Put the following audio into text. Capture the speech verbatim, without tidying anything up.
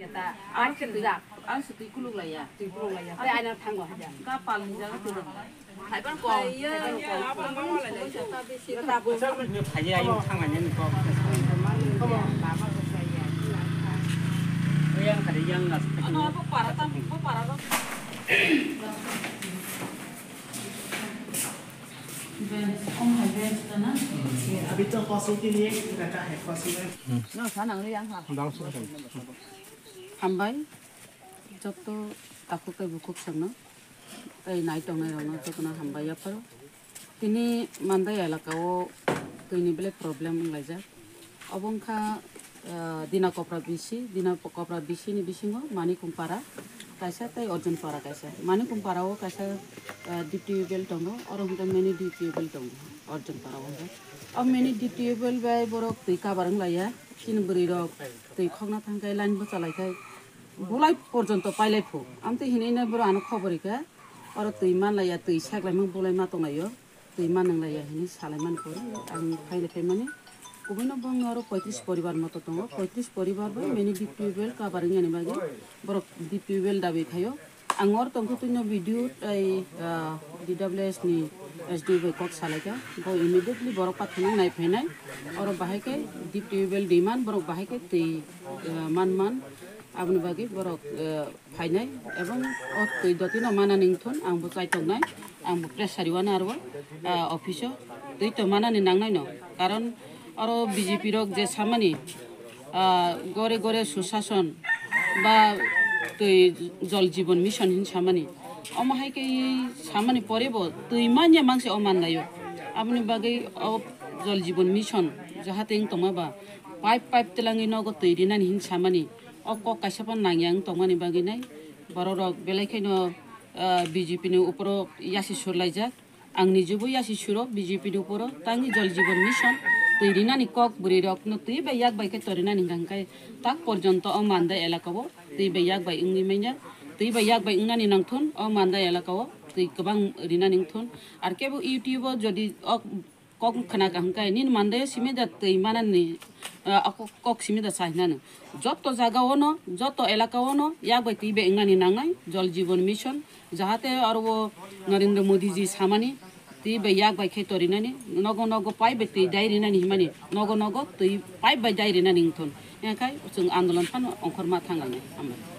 Ang se twi, ang se twi kuluk laiya. Twi kuluk laiya. Tei aina thango haja. Kapal ni jaga twi rok. Haiban kong. Phaiya ayung thangmani ni kok. Yang kada yang nas. Ano apa para tam, apa para rok. Bench, kong hai bench ta na? अभी तो पशु के लिए रहता है, पशु में। No, sana nang yang ha. Hambai, joto takhuk tei bukhuk songno, tei nai tongnai rokno jotono hambai yapharo. Tini Mandai elaka o twini belai problem wnglaijak. Obo wngkha, ah, Dina Kopra bisi, Dina Kopra bisi ni bisingo Manikum para kaisa tei Arjun para kaisa. Manikum para o kaisa, ah, deep tubewell tongo, oro hwnkhe mini deep tubewell tongo Arjun para o hwnkhe. O mini deep tubewell bai borok twi kabar wnglaiya, chini bwrwi rok twi khokna thangkhai line bwchalaikhai bulai porjonto pailai phu. Amtwi hinwi nai borok ano khobor rikha, oro twi manlaiya, twi seklaimung bulai ma tonglaio. Twi manwng laiya hinwi salaimani pore ang phailai phaimani. Kubuino bongni oro poitris poribar moto tongo. Poitris poribar bai mini deep tubewell cover wngyani bagwi borok deep tubewell dabi khaio. Ang oro tongkhe twino video tei, ah, D W S ni S D O bai kok salaikha. Bo immediately borok pathorno nai phainai. Oro bahai khe deep tubewell demand borok bahai khe twi, ah, man man. Aboni bagwi borok, ah, phainai, ebong o twi dotino manani wngthun, ang bo chaitok nai, ang bo pressure rwano aro, ah, office o twi to manani nangnai no, karon oro B J P rok je samani, ah, gore gore susason ba twi jol jibon mission hin samani, omo hai khe samani pore bo twi manya mangse o manlaio, aboni bagwi o jol jibon mission jahate wng tongma ba pipe pipe twlangwi nogo twi rinani hin samani. O kok kaisa phano nangya wng tongmani bagwi nai borok rok belai kheno, ah, B J P ni uporo yasi sur laijak. Ang nijebo yasi suro B J P ni uporo tangwi Jal Jeevan Mission twi rinani kok bwrwi rokno twi bai yak bai khe torinani hwnkha hwnkhe tak porjonto o Mandai elaka o twi bai yak bai wngwi manya. Twi bai yak bai wngnani nangthun o Mandai elaka o twi kwbang rinani wngthun. Ar kebo YouTube o jodi o kok khna kaham khe nini Mandai o simi da twi manani, ah, kok, kok simi da sa hinani. Joto jaga o no, joto elaka o no yak bai twi bai wngnani nangnai Jal Jeevan Mission. Jahate aro o Narendra Modi ji samani twi bai yak bai khe torinani, nogo nogo pipe bai twi dai rinani himani, nogo nogo twi pipe bai dai rinani wngthun. Enkhai chwng andolon phano ongkhorma thangnai. Hambai.